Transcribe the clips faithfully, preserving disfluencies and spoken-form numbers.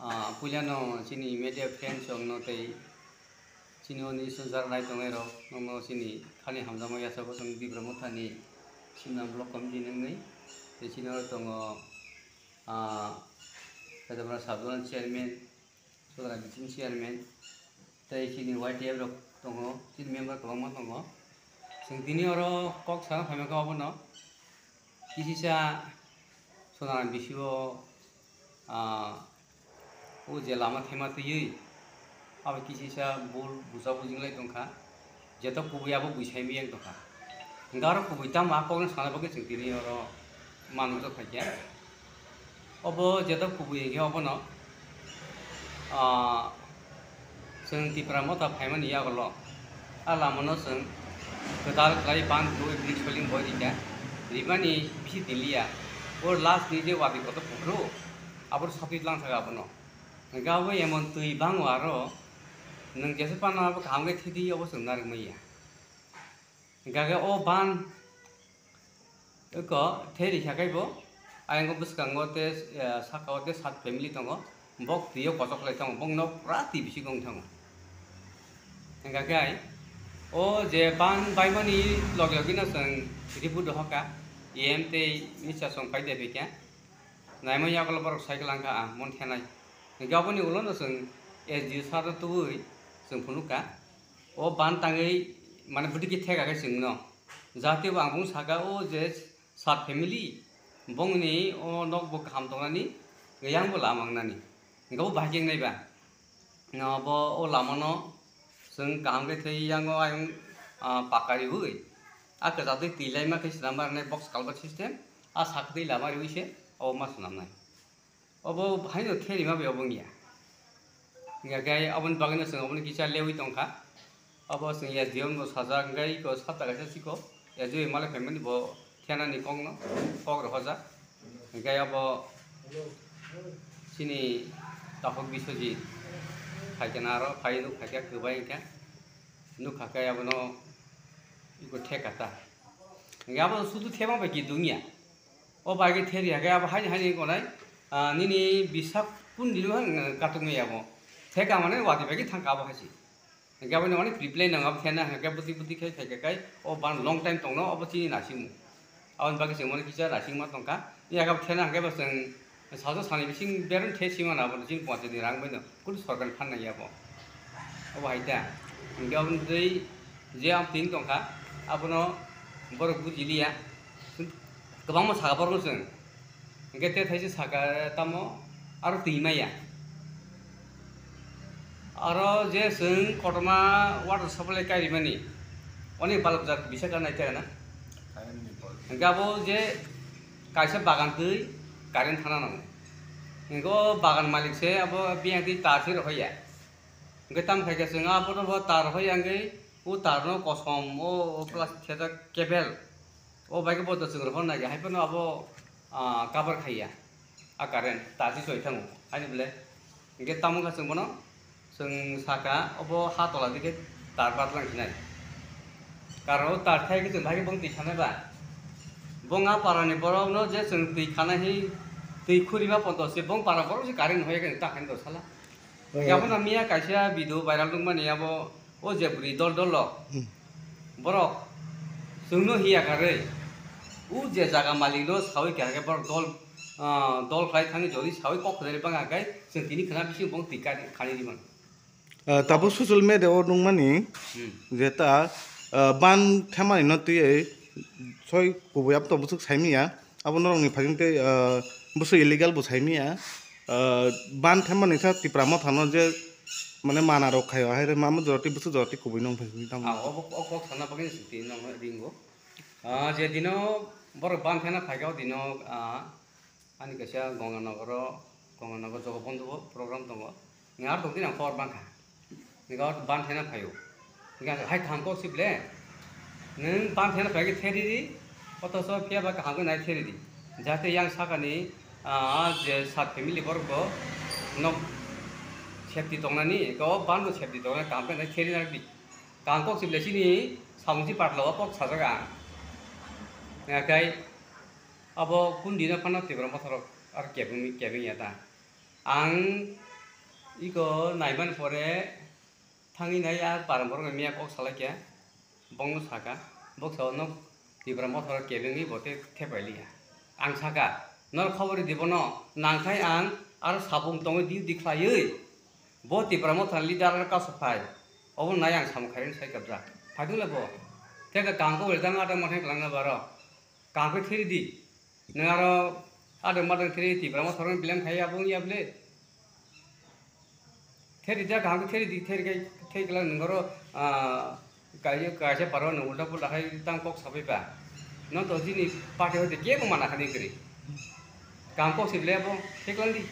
Ah, puilano chini media friends rokno tei chini oni swngchar nai tongnai rok nokno chini khani hamjakma yachago chwng Tipra Mothani Simna Block Committee nungni tei chini oro tongo, ah, Pejamra Sub Zonal Chairman, Sodra Biching Chairman, tei chini Y T F rok tongo, chini member kwbangma tongo. Chwng tini oro kok sana phaimani khe obono kisisa Sonaram bisio, ah, o je lama thema twiwi abo kisisa bul busa bujinglai tongkha, jeto kubui abo buisai miyang tongkha. Hwnkhe aro kubui tamo a kokno sana bagwi chwng tini oro manwi rok phaikha. Obo jeto kubui hinkhe obono, ah, chwng Tipra Motha phaimani yagulo a lamano chwng kwtal khlai ban twi bridge soling boi rikha, rimani bisi tiliya. O last ni je wadi kotor pukhru, abo satwi lang thaka abono. Hwnkhe abo emon twi bango aro nwng jesa phano abo kaham khe thidi obo chwng narwk manya. Hwnkhe o ban Eko theri kha kaibo, ayang bwskango te, eh, saka o te sat family tongo, bok twi o kochok lai tongo, bok nok pura twi bisingo wng tongo. Hingkha khe ai, o je ban baimani logi logi no chwng report rohor kha, E M tei minister song pai de phi khe, naimani yagulo borok cycle wng kha, ah, mon khe nai. Hingkhe aboni ulo no chwng S D O sir no tubui chwng phunuk kha, o ban tangwi mane bwtwi khe theka khe chwng no. Jati bo ang bung saka o je sat family bongni o nok bo kaham tongnani, yang bo lama wngnani. Hingke bo bahai khe wngnai ba. No bo o lama no chwng kaham khe thei yang o ayung, ah, paka riwi. A kwchak twi twi laima khe swnam barnai box culvert system. A sak twi lama riwi se o ma swnamnai. Obo haino therima bai obo wngya. Hingkha khe aboni bagwino chwng oboni kisa lewi tongkha. Obo chwng S D O no sajak, hingkhe iko sata kaisa chiko. S D O malai phaimani bo thenani kokno, kok rohorjak. Hingkhe abo chini takhuk Biswajit phaikhe na aro phai nuk phaikhe kwbai hingkhe. Nukha khe abono iko theka ta. Hingkhe abo sudu thema bai kidungya. O bai khe theri hakhe abo haini haini gonai, ah, nini bisa kun dino hang katung ya bo. Theka mane wati bai khe thangka abo haisi. Hingkhe abo mane reply nang abo thena hingkhe buti buti khai khai khai o ban long time tongno abo chini nasimu. Aboni bagwi chwng mane kisa nasingma tongkha. Yakab thena hingkhe bo chwng sajak sani bising bereng the sima na abo chini panchayat ni rang bai no kunu sorkar ni phan nang ya bo. Abo hai ta. Hingkhe aboni twi je am tin tongkha abono borok bujiliya. Kwbangma saka borok no chwng. Hingke te thaisa saka tamo aro twi maya. Aro je chwng kotorma water supply kairimani, oni balok jak bisa ka nai kha na? Hingke abo je kaisa bagan twi current thana nango. Hingke o bagan malik se abo biyang twi tar se rohor ya. Hingke tamo khaikhe chwng abono bo tar rohor ya hingke o tar no kosom o, o plastic thajak cable. O bai khe bo to chwng rohor nai, hai phano abo, ah, cover khaiya. A current ta si soi thango. Haini bole. Hingke tamo kha chwng bono, chwng saka obo ha tola dikhe tar batlang sinai. Karon o tar thai khe chwng bai khe bong twi sanai ba. Bong a para ni borok no je chwng twi khana hi twi khuri ma poto se bong para borok se current hoye khe ta khe do sala. Yabo na miya kaisa video viral wngmani abo o je bwrwi dol dol rok. Hmm. Borok chwngno hiya karwi o je jaga malik no sawi kha khe borok dol, ah, dol khlai thangwi jodi sawi kok khnani bang khe chwng tini khna bising bong twi kani, khani di man. Ah, tabuk social media o nungmani Hmm. je ta, ah, ban themani no twi soi kubui abo to bwswk saimiya. Abo norokni phaging tei, ah, bwswk illegal bo saimiya. Ah, ban themani kha Tipra Mothano je mane mana rok khaio, hai ma jora tei bwswk jora tei kubui nw phai tamo. Ah, obo o kok sana bagwi swngti nw ringo. Ah, je dino borok ban thena phaikha o dino, ah, ani kaisa Gonganagar o, Gonganagar Jogobondhu o program tongo. Ngar tongdi nang kor bangkha. Ngar ban thena phaio. Ngar hai kaham kok si ble. Nung ban thena phai khe theri di. Otoso phiya ba kaham khe nai theri di. Jate yang sakani, ah, je sat family borok bo nok safety tongnani, ko ban no safety tongnani kaham khe nai theri nang di. Kaham kok si ble chini samung si patla o kok sajak ang. Ngar kai abo kun dina phano Tipra Motha rok ar kebeng, kebeng ya ta. Ang Iko naimani pore thangwi nai a para borok miya kok salai khe bongno saka, bok sao nok Tipra Motha kebengwi bo te thepai liya. Ang saka, nor khobor di bono, nangkhai ang aro sabung tongwi di di khlaiwi. Bo Tipra Motha leader aro kasu phai. Obo nai ang samung khairwi sai kabjak. Phaidung le bo. Tei ka kangko bo tang ada mothai kwlangna baro. Kangko theri di. Nwng aro adwng madwng theri Tipra Motha rokni blame khai abo wngya bwle? Theri jak kaham khe theri di, theri khai, theri kwlak nwng oro, ah, kaisa, kaisa paro nwng ulta pulta khai tang kok sabai ba. Nwng to chini party hoite kebo mana khani kwrwi. Kaham kok se bwle abo, thek lang di.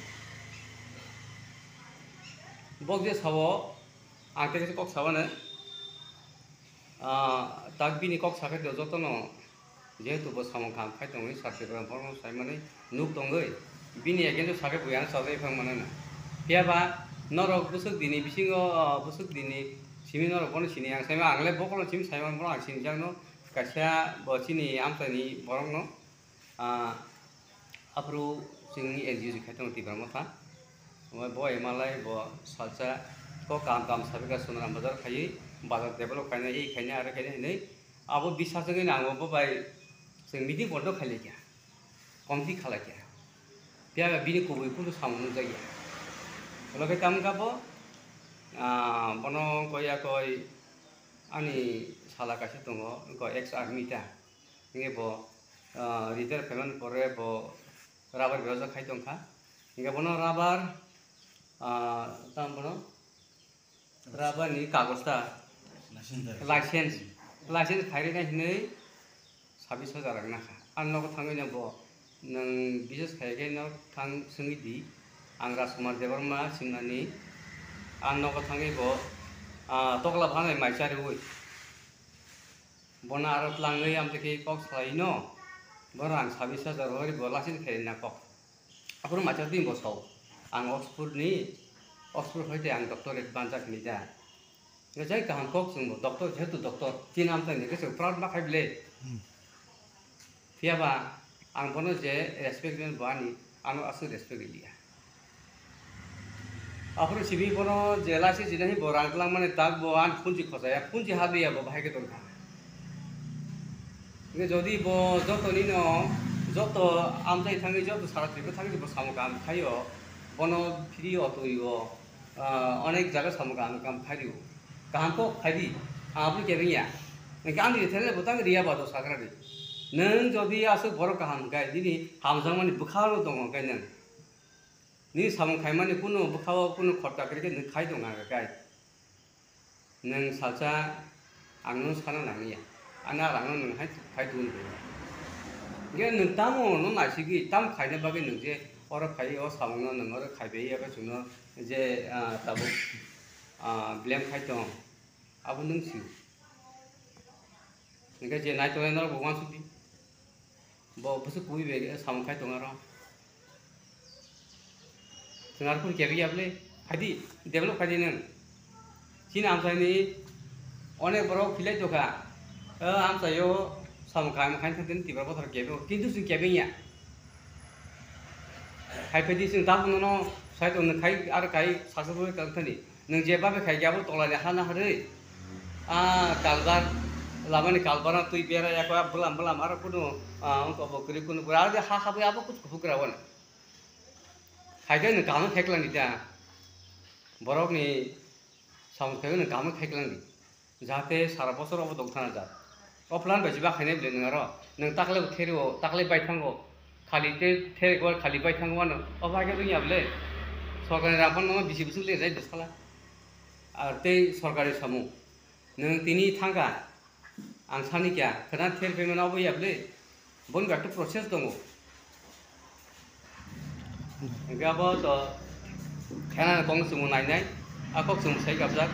Bok je sao, ang tei kaisa kok sao nw. Ah, tak bini kok sakhe do jotono, jehetu bo samung kaham khai tongwi, Sir Tripura Borno saimani nuk tongwi, bini against o sakhe bo yana chajagwi phang mano na. Phiya ba norok bwswk dini bisingo, ah, bwswk dini simi norok bono sini, ang saima, ang le bokolno simi saima, bono ang sinijakno kaisa bo chini amchaini borokno. Ah, aphuru chwngni N G O se khai tongo Tipra Motha. Omo bo M L A bo salsa kok kaham kaham sabai kha Sonaram Bazar khaiwi, bazar develop khainai, ei khainai, aro khainai hinwi. Abo bisas wngwi nang bo bai chwng meeting bondo khailai kha, committee khalai kha. Phiya ba bini kubui phuru samung nukjakya. Ulo khe tamo kha bo, ah, bono koi ya koi ani sala kaisa tongo, wngkha ex army ta. Hingke bo, ah, retire phaimani pore bo rubber berajak khai tongkha. Hingke bono rubber, ah, tamo bono rubber ni kagoz ta, license, license khairina hinwi sabis hajar rang nakha. Ang nogo thangwi no bo nwng bises khai khe no thang swngwi di. Ang Rajkumar Debbarma Simnani. Ang nogo thangwi bo, ah, tokla bhanai mai chariwi. Bono aro tlangwi amtwi khe kok salaino, bono ang sabis hajar hori bo license khairina kok. Aphuru macha twi bo sao, ang Oxford ni, Oxford hoite ang doctorate banjak hinwi da. Jai kaham kok chwngbo, doctor, jehetu doctor, chini amchaini khe chwng proud ma khai bwle. Hmm. Phiya ba ang bono je respect rwmani, bo ani ano aswk respect rwliya. Aphuru simi bono je license rina hi bo rang twlang mani tak bo ani phunji khojaya, phunji habliya bo bahai khe tongkha. Hingke jodi bo joto nino, joto amchai thangwi, joto sara Tripura thangwi bo samung kaham khaio, bono free o twi o, ah, onek jaga samung kaham kaham khaio. Kaham kok khaidi, ang aboni kebeng ya. Hingke ani rethele bo tang riya ba do sakrani. Nwng jodi aswk borok kaham hingkhe, nini hamjakmani bwkhao tongo hingkhe nwng. Nini samung khaimani kunu bwkhao kunu khorta kwrwi khe nwng khai tong nang khe. Nwng salsa ang no sana nangya. Ani a rang no nwng hai khai tong khe. Hingke nwng tamo no naisigwi, tamo khaina bagwi nwng je oro khai o samung no nwng oro khai bai ya khe chwngno je, ah, tabuk, ah, blame khai tong. Abo nwng sio. Hingke je nai tongnai norok bo uansuk di. Bo bwswk kubui bai samung khai tongo aro. Chwng aro phuru kebeng ya bwle. Phaidi, develop khaidi nwng. Chini amchaini onek borok philai tongkha. O amchaio samung kaham khai thangtini Tipra Motha kebeng o. Kintu chwng kebeng ya. Hai phaidi chwng tabuk nono sai tong nwng khai aro khai successful wngkha thani. Nwng je babe khai khe abo tola ni ha naharwi, a kalbar, lama ni kalbar no twi bera ya khe bwlam bwlam aro kunu, ah, wngkha bo kwrwi kunu kwrwi aro je ha habwi abo kuchuk kuphuk kwrwi wano. Hai khe nwng kaham khe kwlangdi da. Borok ni samung khe nwng kaham khe kwlangdi. Jahate sara bosor obo tong thana jak. O plan bai se ba khainai bwle nwng aro. Nwng takle bo therio, takle bai thango. Khali te therek o khali bai thango ano. O bai khe wngya bwle. Sorkar ni rang phano bisi bwswk le jai bwsala. Ar tei sorkar ni samung. Nwng tini thangkha. Ang sani kya. Khwna ther payment obo ya bwle. Boni bai khe process tongo. Hingke abo to khenani kok chwngbo nainai, a kok chwngbo sai kabjak.